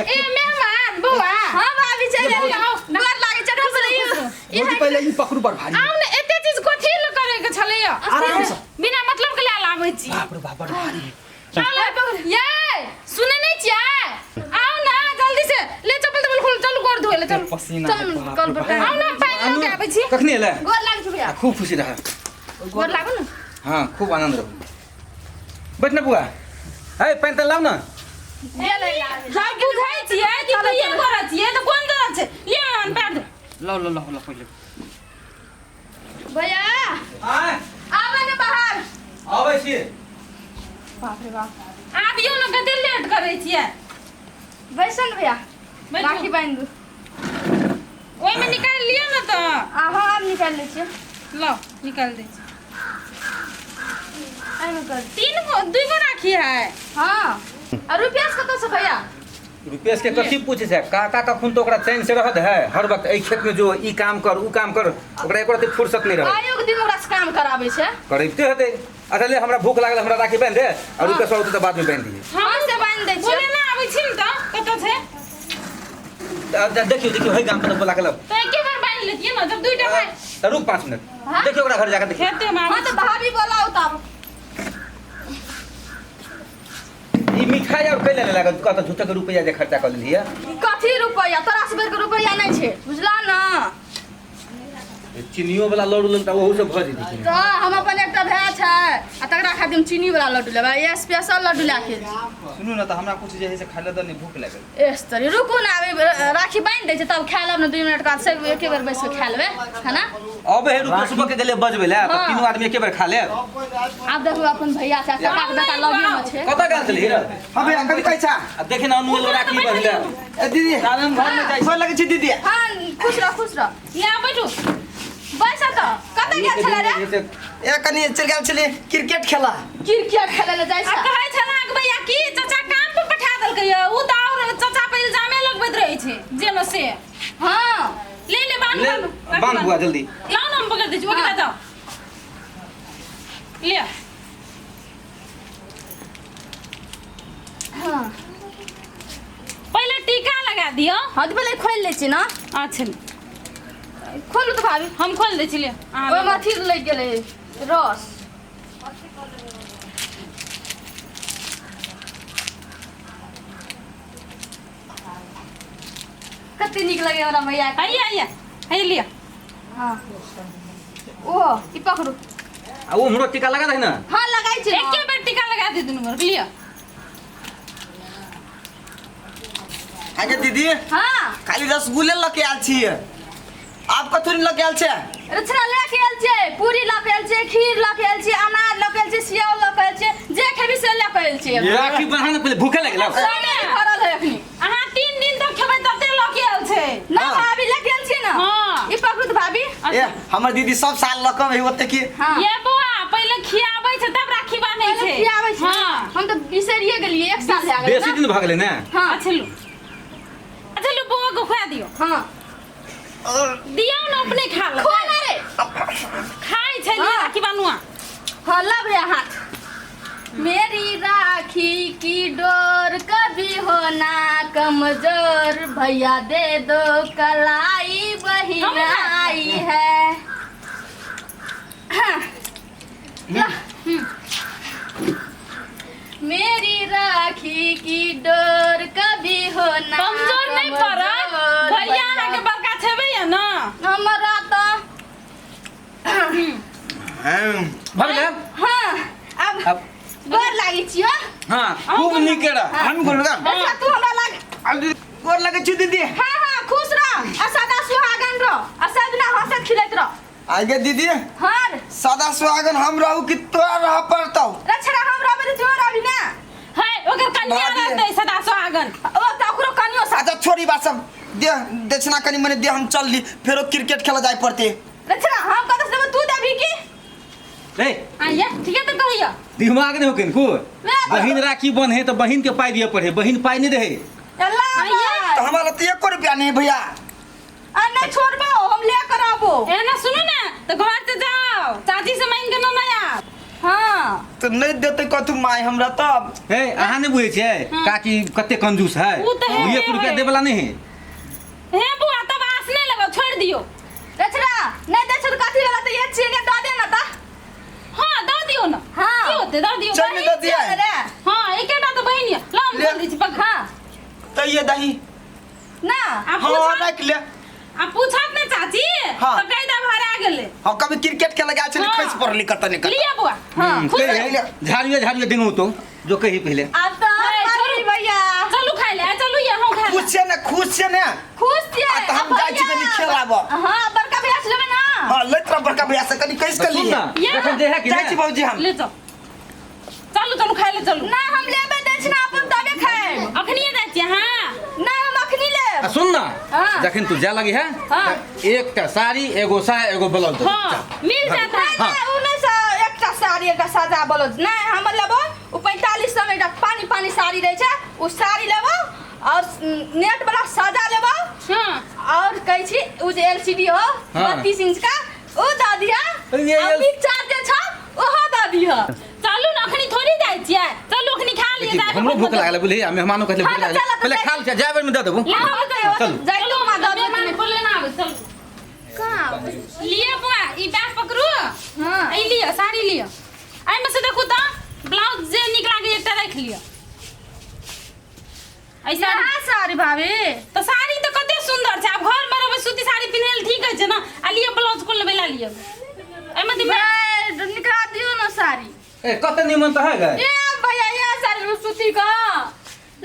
ए मेहमान बौआ। हाँ भाभी, चल ये आओ, गोर लागे चढ़ा बोले। भौजी, पहिले ई पकड़ू, बड़ भारी। आउ ने, एते चीज कथी ल करे के छलैया? आराम से। बिना मतलब के ले आबै छी। बाप रे बाप, बड़ भारी। आउ ने, ये सुने नहीं छियै? आउ ना जल्दी से, ले चप्पल तप्पल खोल, चलू गोर धोए ले चलू। पसीना। चल, बाप कल रे बाप। पर। आउ ना, हम पानि लऽ के आबै छी। कखनी एलै? गोर लागे छी भैया। आ, खूब खुशी रह। गोर लागू ने। हाँ, खूब आनंद रहू। बैठ ना बुआ। है पानि तऽ लाउ ना। जब बुझै छियै कि कहिए करै छियै तऽ कोन जरूरत छै? ले मेहमान, पैर धो। लो लो लो लो, पहिले। भैया। आय। आबै ने बाहर। आबै छी। बाप रे बाप। आबियौ ने, कते लेट करै छियै। बैसन भैया। बैठू। राखी बान्हि दू। ओहिमे निकालि लिअ ने तऽ। आ हाँ, आब निकालि लै छियै। लौ, निकालि दै छी। एहिमे कर। तीन गो, दुई गो राखी है। हाँ, आ रुपया से कतऽ से भैया? रुपेश के कथी पूछे छै? काका कखन तो ओकरा चैन से रहत है? हर वक्त एहि खेत में जो ई काम कर, ऊ काम कर, ओकरा एको रत्ती फुर्सत नहीं रहे। आयो के दिन ओकरा से काम कराबै छै। करैते हेतै। अच्छा ले, हमरा भूख लागल, हमरा राखी बांधि दे और रुपेश औतै तऽ बाद में बांधि दिहे। हाँ, से बान्हि दै छियै। बोले ना आबै छी ने तऽ कतऽ छै? देखियौ देखियौ, है गाम पर बोला के लाउ। तऽ एके बार बान्हि लेतियै ने, जब दुईटा भाइ। तऽ रुक 5 मिनट। हाँ? देखियौ, ओकरा घर जाके देखियौ। खेते मे आबै। हाँ, तऽ भाभी बोलाउ तब। ई मिठाई और कैले ले लागल? कहत झूठे के रुपया जे खर्चा कर लेलियै। कथी रुपैआ? तोरा से बढ़ि के रुपैआ नहि छै, बुझला ना? चीनियो वाला लड्डू लेब तऽ ओहू से भऽ जेतै। तऽ हम अपन एकटा भाय छै आ तकरा खातिर हम चीनी वाला लड्डू लेबै? ये स्पेशल लड्डू लए के। सुनू ने, तऽ हमरा कुछ जे है से खाइ लए दऽ ने, भूख लागल। एस तरी रुकू ने, अभी राखी बान्हि दै छै तब खा लेब ने। 2 मिनट बाद सब एके बेर बैस कऽ खा लेबै खाना। अबे हे रुपया, सुबह के गेले बजबै ले तऽ हाँ। तीनू आदमी एके बेर खा लेब। आब देखू, अपन भैया छै, काका के बेटा लगे मे छै। कतऽ गेल छलही रे? हाँ भैया, कथी कहै छा? आ देखे ने, अनमोल राखी बन्हले। ए दीदी। हम घर में जाइ छी। गोर लगै छी दीदी। हाँ, खुश रह, खुश रह। यहाँ बैठू। बैस तऽ। कतऽ गेल छलै रे? ए, कनी चलि गेल छलियै क्रिकेट खेला। क्रिकेट खेलै लए जाइ आ छै। कहै छल अहाँके भैया कि चाचा काम पर पठा देलकै ये, उ तऽ और चाचा पर इल्जामे लगबैत रहै छै जे न से। हाँ। ले ले, बान्ह। ले। बान्ह। बान्ह बुआ, जल्दी। लाउ ने, हम पकड़ दै छी ओकरा, जाओ ले। हाँ। पहिले टीका लगा दियौ। हाँ, तऽ पहिले खोलि लै छी ने। अच्छा। खोलू तऽ भाभी। हम खोल दै छी, ले अहाँ। ओहिमे लगाउ। अथी लागि गेलै रस। कते नीक लगै हमरा भैया के। हैया हैया हैया, लिअ। हाँ, ओ ई पकड़ू। आ ओ हमरो टीका लगा दही ने। हाँ, लगाइ छी ने। एके बेर टीका लगा दे दुनू गोर, लिअ। आगे दीदी। हाँ। खाली रसगुल्ले लऽ के आयल छियै, आब कथी लऽ के आयल छै? रचना लऽ के आयल छियै, पूरी लऽ के आयल छियै, खीर लऽ के आयल छियै, अनार लऽ के आयल छियै, सेव लऽ के आयल छियै, जे खेबी से लऽ के आयल छियै। राखी बन्हा ने पहिले, भूखे लागि गेल। सब भरल है अखनी। अहाँ 3 दिन तक खेबै तते लऽ के आयल छै। ना भाभी, लऽ के आयल छियै ने। हाँ। ई पकड़ू तऽ भाभी। ए, हमर दीदी सब साल लऽ के अबै ओते की। हाँ। ये बौआ, पहिले खियाबै छै तब राखी बान्धै पहिले छै। खियाबै छै। हाँ। हम तऽ बिसरिए गेलियै, एक साल भए गेलै बेसी ने। दिन भऽ गेलै ने। हाँ। अच्छा लू, अच्छा लू, बौआ के खुआ दियौ। हाँ। दियौ ने, अपने खा ले। खो ना रे। खाइ छै लिअ। हाँ। राखी बान्हुआ। हाँ, ला भैया हाथ। मेरी राखी की डोर कभी हो ना कमजोर, भैया दे दो कलाई, बहिन हम खाए। आई है। हाँ। ला। मेरी राखी की डोर कभी हो ना कमजोर नहीं पड़त। कमजोर, भैया अहाँके बड़का छेबै या ना? हमरा तऽ भऽ गेलै? हाँ, अब अब गोर लागै छियो। हाँ, खूब नीक रह। हम गोर लगा। अच्छा, तू हमरा लाग। अब दीदी, गोर लगै छी दीदी। हाँ हाँ, खुश रह आ सदा सुहागन रह आ सब दिना हंसत खिलैत रह। आगे दीदी। हाँ रे। सदा सुहागन हम रहू कि तोरा रह पड़तौ? रछड़ा, हम रहबै तऽ तू रहबी ना। है, ओकर कन्या भाभी। रहतै सदा सुहागन। ओ तऽ ओकरो कनियो सा। अच्छा, छोड़ी बात सब, दे दक्षिणा कनी मनी दे, हम चल ली, फेरो क्रिकेट खेला जाय पड़ते। रछड़ा, हम कतऽ से देबै? तू देबही की? रे। आइया, ठीक है तऽ कहिया। दिमाग नहीं हो किनको? बहिन राखी बन्हे तऽ बहिन के पाई दिए पड़े, बहिन पाई नहीं रहे। अल्लाह। आइया। तो हमारा तो एको रुपया नहीं भैया। आ नहीं छोड़बो, हम ले कर आबो। ए ना, सुनू ना, तऽ घर से जाओ, चाची से मांगि के न आब। हाँ। तऽ नहि देतै कथू my हमरा तब। हे अहाँ नहि बुझै छियै काकी कते कंजूस है, उ तऽ है, एक रुपया है। देवला नहीं है। हे बुआ तब आस नहीं लगाओ, छोड़ दियो। दक्षिणा नहीं दे छो कथी वाला तो ये छियै दऽ दे ना त। हां दऽ दियो ना। हाँ। की होते दऽ दियो। चल बहिन दऽ दिया। छियै रे। हां एकेटा तो बहिन ये। ला हम ले। खोल दै छी पकड़। हां तऽ ये दही ना आ हाँ पूछत राखि ले। आ पूछत ने चाची। हाँ। तो कहि देब हरा गेलै। हाँ कभी क्रिकेट खेले गेल छली हाँ। खसि पड़ली कतऽ ने कतऽ। लिअ बुआ। हां खुश कही रह। झाड़िए झाड़िए डिंगू तो जो कही पहले। आब तऽ हे, छोड़ू छोड़ू। भैया। चलू खाइ ले, चलू ये हम खाइ ले। खुश छै ने, खुश छै ने। खुश छियै। आ तऽ हम जाइ छी कनि खेलाबऽ। हां बड़का भैया से लेबै ना। हाँ लैत रह बड़का भैया से कनि कसि कऽ सुन लिहे। ना ये। जखन जे है कि जाइ छी ने भौजी हम। ले जाओ, चलू चलू खाइ ले चलू। ना हम लेबै दक्षिणा अपन तबे खाएब। अखनिए जाइ छियै? हां ना हम अखनी लेब। आ सुन ना हाँ। जखन तू जाय लगी है हाँ। एकटा साड़ी एगो साया एगो ब्लाउज दे। हां मिल जाता है। हाँ। नहीं, उ नहीं सा एकटा साड़ी एकटा सादा ब्लाउज नहीं हमर लेबो उ 4500 में एकटा पानी पानी साड़ी रहै छै उ साड़ी लेबो और नेट वाला सादा लेबो। हां और कहै छी उ जे एलसीडी हो हाँ। 32 इंच का उ दऽ दिहा। ये आ एल- मिक्सचर जे छौ ओहो दऽ दिहा। चलू ने अखनी थोड़ी जाइ छियै, चलू अखनी खा लिअ। देखी, हमरो भूख लागल है, बुझलियै? आ मेहमानो कहले भूख हाँ, तऽ लागल है। चलऽ, तऽ पहिले जाइ- खा ले, जाय बेर में दऽ देबो। ले हाँ, चलू। चलू। जाइ तो माँ दऽ देबो। मेहमान बोले ना आबै, चलू। कहाँ? लिअ बुआ ई बैग पकड़ू। हाँ। ई लिअ साड़ी लिअ। एहिमे से देखू तऽ ब्लाउज जे नीक लागै एकटा राखि लिअ। ऐ साड़ी। यहाँ साड़ी भाभी। तऽ साड़ी तऽ कते सुंदर छै, आब घर में रहबै सूती साड़ी पिन्है लए ठीक होइ छै ने। आ लिअ ब्लाउज कोन लेबै ला लिअ। एहिमे तऽ भाई निकाल दियो ना साड़ी। ए कते निमन तऽ है गए। ए भैया ये साड़ी में सूती का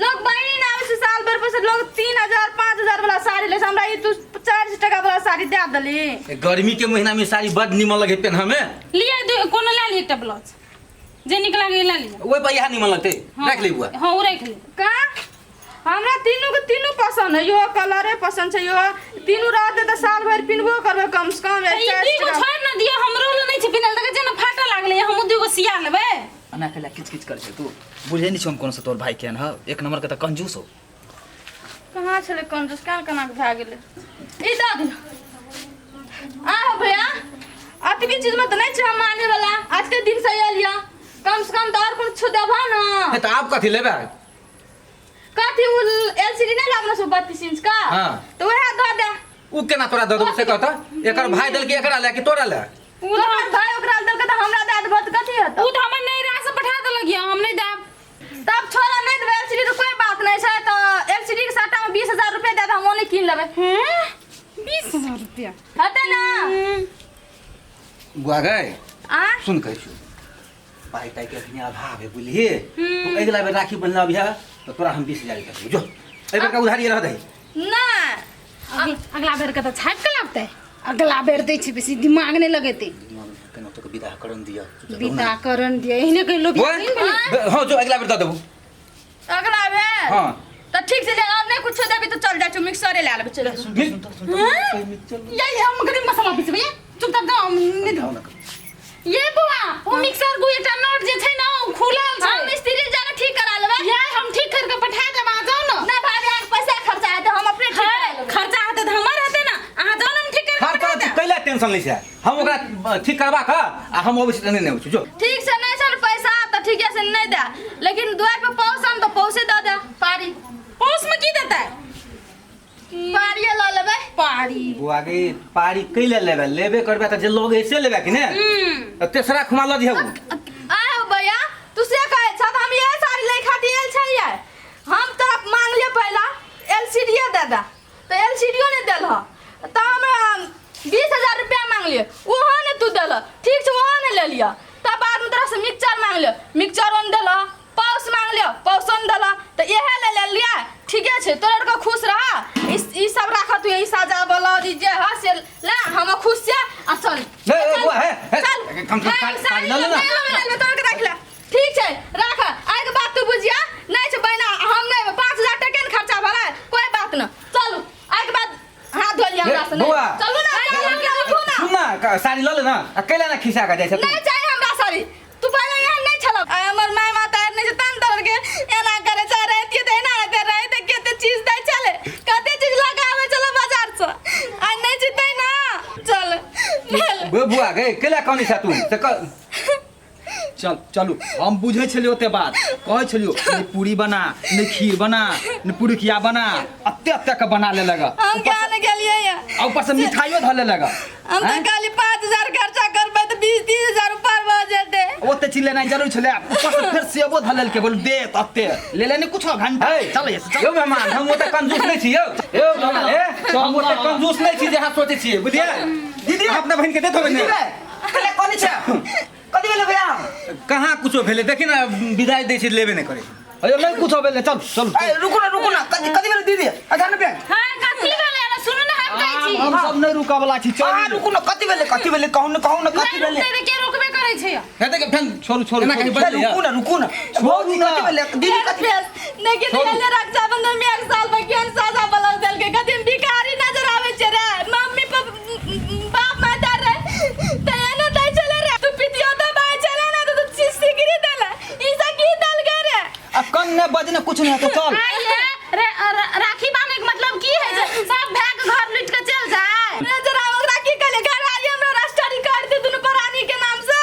लोग बहिन आबै छै साल भर पर से लोग 3000 5000 वाला साड़ी ले छै, हमरा ई तू 400 टका वाला साड़ी दे देली। ए, गर्मी के महीना में साड़ी बड निमन लगे पेन्ह में। लिअ कोनो ला लिअ एकटा ब्लाउज जे नीक लागै ला लिअ। ओहि पर इएह निमन लगतै, राखि ले बुआ। हां ओ राखि ले। का हमरा तीनू के तीनू पसंद है, यो कलरे पसंद छै, यो तीनू रहतै तऽ साल भरि पिन्हबो करबै कम से कम। तऽ ई चारि दुइगो टका। छोड़ि ने दिअ, हमरो लए नहि छै पिन्हल, देखै छियै ने फाटऽ लागलै, हमहूँ दुइगो सिया लेबै। एना कैला किच किच करै छै तू बुझै नहि छौ हम कोनो से तोहर भाई केहन हौ, एक नंबर के तऽ कंजूस हौ। कहाँ छलै कंजूस, केना केना के भए गेलै। ई दऽ दियौ। आहो भैया अतबी चीजमे तऽ नहि छै हम माने वाला, एते दिन से आयल यऽ कम से कम तऽ आओर कुछ देबह ने। ए, तऽ आब कथी लेबै? कथी उ एलसीडी नहि लाबने छौ 32 इंच का? हाँ। तऽ वएह दऽ दे। उ केना तोरा दऽ देबौ से कहत? एकर भाई देलकै एकरा ले कि तोरा ले? उ तऽ हमर भाई ओकरा देलकै तऽ हमरा दए देबह तऽ कथी हेतौ? उ तऽ हमर नैहरा से पठा देलक यऽ, हम नहि देब। तब छोड़ा नहि देबै एलसीडी तऽ कोई बात नहि छै, तऽ एलसीडी के सट्टा में 20000 रुपया दए दे, हम ओने कीन लेबै। हैं 20000 रुपया हेतै ना? बुआ गए आ सुन कहै छियौ पाइ ताइ के अखनी अभाव है बुझलिए। तू अगिला बेर राखी बन्हला अबिहा तऽ तोरा हम 20000 रुपया देबौ। जो एहि बेर का उधारी रह दही ना। अगला बेर के तऽ छापि के लाबतै, अगला बेर दै छी बेसी दिमाग नहि लगेतै। केना तोके विदा करन दिअ। विदा करन दिअ एहने कहि लोग। बोल। हाँ जो अगला बेर दऽ देबौ। अगला बेर? हाँ। तऽ ठीक छै, और नहि कुछो देबी तऽ चल जाइ छौ मिक्सरे लए लेबै। चल ये हम गरीब मसाला पिसबै, चुपचाप जाओ नहि दो। ये बुआ ओ मिक्सर गु एकटा नट जे छै ने ओ खुलल छै, हम मिस्त्री जाके ठीक करा लेबै। ये हम ठीक कर के पठा देब, अहाँ जाउ ने। ना भाभी अहाँके पैसा खर्चा हेतै, हम अपने ठीक करा लेबै। खर्चा हेतै तऽ हमर हेतै ने, अहाँ जाउ ने हम ठीक कर के खर्चा पठा देब। कैला टेंशन लै छै, हम ओकरा ठीक करबा कऽ आ हम अबै छी तऽ नहि अबै छी जो। ठीक छै, नहि छै पैसा तऽ ठीके से नहि दे, लेकिन दुआर पर पहुँचम तऽ पहुँचे दऽ दे। पारी पौस में की देतै? पारिये लऽ लेबै। पारी बुआ गे पारी कैला लेबै? लेबे करबै तऽ जे लोग ऐसे लेबै कि ने, तऽ तेसरा खुमा लऽ दिहौ। आहो भैया तू से कहै छह तऽ हम इएह साड़ी लै खातिर आयल छलियै, हम तोरा मांगलियै पहिला एलसीडीए दे दे तऽ एलसीडीओ नहि देलह, तऽ हम 20000 रुपया मांगलियै ओहो नहि तू देलह। ठीक छै ओहो नहि लेलियै, तब बादमे तोरा से मिक्सचर मांगलियै, मिक्सचरो नहि देलह, पौस मांगलियै पौसो नहि देलह, तऽ इएह ले लेलियै। ठीके छै तोरा आरके खुश रह, ई सब राख तू, ई साजा ब्लाउज ई जे ह से ले, हम खुश छियै। आ चल हे, हे, बुआ, हे, हे, चल। कम से कम हे, साड़ी लऽ ले ना। साड़ी लऽ ले, तोरा के राख ले। ठीक छै राख, आइके बात तू बुझिया नहि छै बहिना, हम नहि 5000 टके ने खर्चा भेलै, कोई बात न। चलू आइके बाद हाथ धो लिअ हमरा से। बौआ। चलू ना, चलू ना, उठू ना। सुन ना, साड़ी लऽ ले ना, आ कैला ना खिसा कऽ जाइ छै तू? नहि चाही हमरा साड़ी, तू पहिले यहाँ नहि छल। हमर माय माता आर नहि छै तहन तोहर के एना करे छै, रहितियै तऽ एना रहते, रहते कते चीज दै छलै, कते चीज लगाबै छलै बाजार से, आ नहि छै तै ना। चल बे बुआ गे कैला कानै छै तू से चल चलू हम बुझै छलियै ओते बात कहै छलियो नहि पूरी बना नहि खीर बना नहि पुरुकिया बना अत्ते अत्ते के बना लेलक हम कहाँ ने गेलियै ये आ ऊपर से मिठाइयो धऽ लेलक हम तऽ खाली 5000 खर्चा करबै तऽ 20-30 हजार ऊपर भऽ जेतै। ओते चीज लेनाइ जरूरी छलै ऊपर से फेर सेबो धऽ लेलकै बोलू दे तऽ अत्ते ले ले नहि कुछो घंटा हे, चल ये चल यौ मेहमान हम ओते कंजूस नहि छी यौ यौ मेहमान ए हम ओते कंजूस नहि छी जे अहाँ सोचै छियै बुझलियै दीदी अहाँ अपना बहिन के देत होबै दीदी ने रे कले कोनी छै कथी भेलै भैया कहाँ कुछो भेलै देखी ने विदाई दै छी लेबे नहि करै छै। अरे नहि कुछो भेलै चल चल ए रुकू ना रुकू ना कथी कथी भेलै दीदी अच्छा ने बैंक हां कथी भेलै ने सुनू ने हम कहै छी हम सब नहि रुकऽ वाला छी चल हां रुकू ना कथी भेलै कथी भेलै कहू ना कहू ना कथी नहीं भेलै रुकतै तऽ के रुकबे करै छै हे देख फेन छोड़ू छोड़ू एना कहीं ए, बजलै रुकू ना रुकू ना भौजी कथी भेलै दीदी कथी नहीं कि दिले रक्षाबंधन में एक साल में केहन सादा ब्लाउज देलकै कथी हम भिखारी नजर आबै छै रे मम्मी बाप माता रे तऽ एना दै छलै रे तू पितियो तऽ भाय छलै ने तऽ तू सिगरी देले ई सब की देलकै रे अब कन नहि बजने कुछ नहीं हेतौ चल आइए रे राखी बांधे के मतलब की है जे सब भाय के घर लुट के चल जाए नजर आबै ओकरा की कहले घर आइए हमरा रजिस्ट्री कर दे दुनू प्राणी के नाम से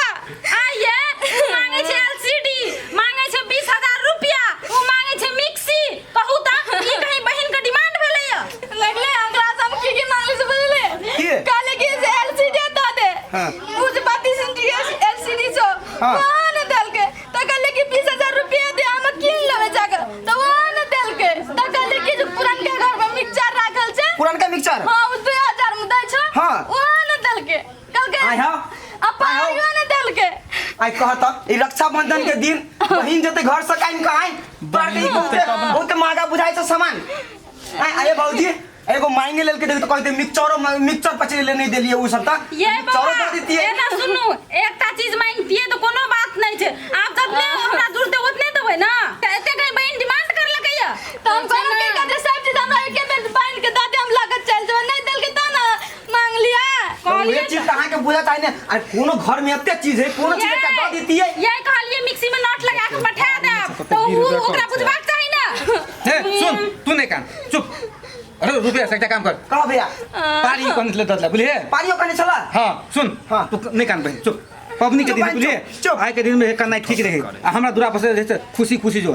आइए उ मांगे छै एलसीडी मांगे छै 20,000 रुपया उ मांगे छै मिक्सी कहू त ई कहीं बहिन के डिमांड भेलै या लगले हमरा से हम की की मांगले से बुझले की? कहले कि से एलसीडी दऽ दे हाँ। उ जे 32 इंच एलसीडी छौ हाँ। वहाँ ने देलकै तऽ कहले कि 20,000 रुपया दे हम कीन लेबै जाके तऽ वहाँ ने देलकै तऽ कहले कि जे पुरनका घर में मिक्सचर राखल छै पुरनका मिक्सचर हाँ उ 2000 में दै छौ हाँ। वहाँ ने देलकै कहलकै आइ हौ। आ पाइयो ने देलकै आइ कहत ई रक्षाबंधन के दिन बहिन जेते घर से काइन के आइ तोरा के ई बहुते बहुते महंगा बुझाइ छै सामान आइ आये भौजी एगो मांगे लेलके देख तो कहते मिक्सचरो मिक्सचर पचले ले नहीं देलिए उ सब त ये मिक्सचरो बाबा दे दितिए एना सुनू एकटा चीज मांगतिए तऽ कोनो बात नहीं छै आब जतने हमरा जुड़ते ओतने देबै ना तऽ एते कहीं बहिन डिमांड करलकै या तऽ हम कहलहुँ कि कहते सब चीज हमरा एके बेर बान्हि के दऽ दे हम लऽ के चलि जेबै नहि देलकै तऽ ने मांगलियै तो उहे चीज त अहाँ के बुझा चाही ने आ कोनो घर में एते चीज है कोनो चीज एकटा दऽ दितिए ये कहलिए मिक्सी में not लगा के पठा देब तऽ उ ओकरा बुझबाक चाही ना हे सुन तू नहि कान चुप अरे रुपया से एकटा काम कर कह भैया पारी कन ले ददला बुझलिए पानियो कने छला हाँ सुन हाँ। तू नहीं कान बहिन चुप पबनी के चुप दिन बहिन, बुझलिए चुप, चुप। आइ के दिन में कन्नाइ ठीक रहे आ हमरा दूरा पर से जे छै खुशी खुशी जो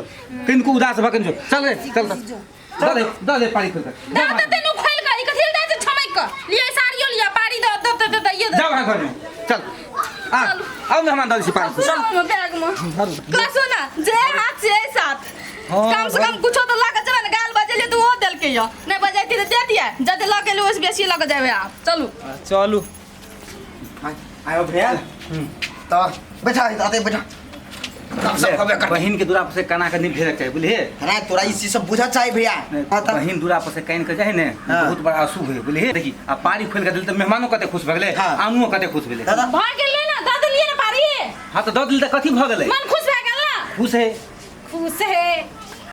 किनको उदास भऽ के जो चल रे चल दऽ दे दऽ दे पारी खोल कर दऽ तऽ तेनू खोलि कऽ ई कथी लए दै छै छमकि कऽ लिअ साड़ियो लिअ पारी दऽ दऽ दऽ दऽ दऽ जाओ अहाँ घर में चल आ आउ मेहमान दऽ दै छी पारी चल बैग में कसो ना जे हाथ से साथ कम से कम कुछो तो लऽ के जेबै ने गाल बजेलियै तऽ ओहो देलकै यऽ नहि बजैती तऽ दे दियै जते लऽ के एलियै ओहिसँ बेसी लऽ के जेबै आब चलू चलू आयो भैया तो बैठा आते बैठा तब सब खबे कर बहिन के दूरा पर से कना के नहीं भेजक चाही बुझलिए अरे तोरा ई चीज सब बुझा चाही भैया हाँ तब बहिन दूरा पर से कान के जाए ने हाँ। बहुत बड़ा अशुभ है बुझलिए देखी आ पारी खोल के दिल तऽ मेहमानो कते खुश भऽ गेलै हाँ। आनुओ कते खुश भेलै दादा भऽ गेलै ने दऽ देलियै ने पारी हाँ तऽ दऽ दिल तऽ कथी भऽ गेलै मन खुश भए गेल ने खुश है खुश है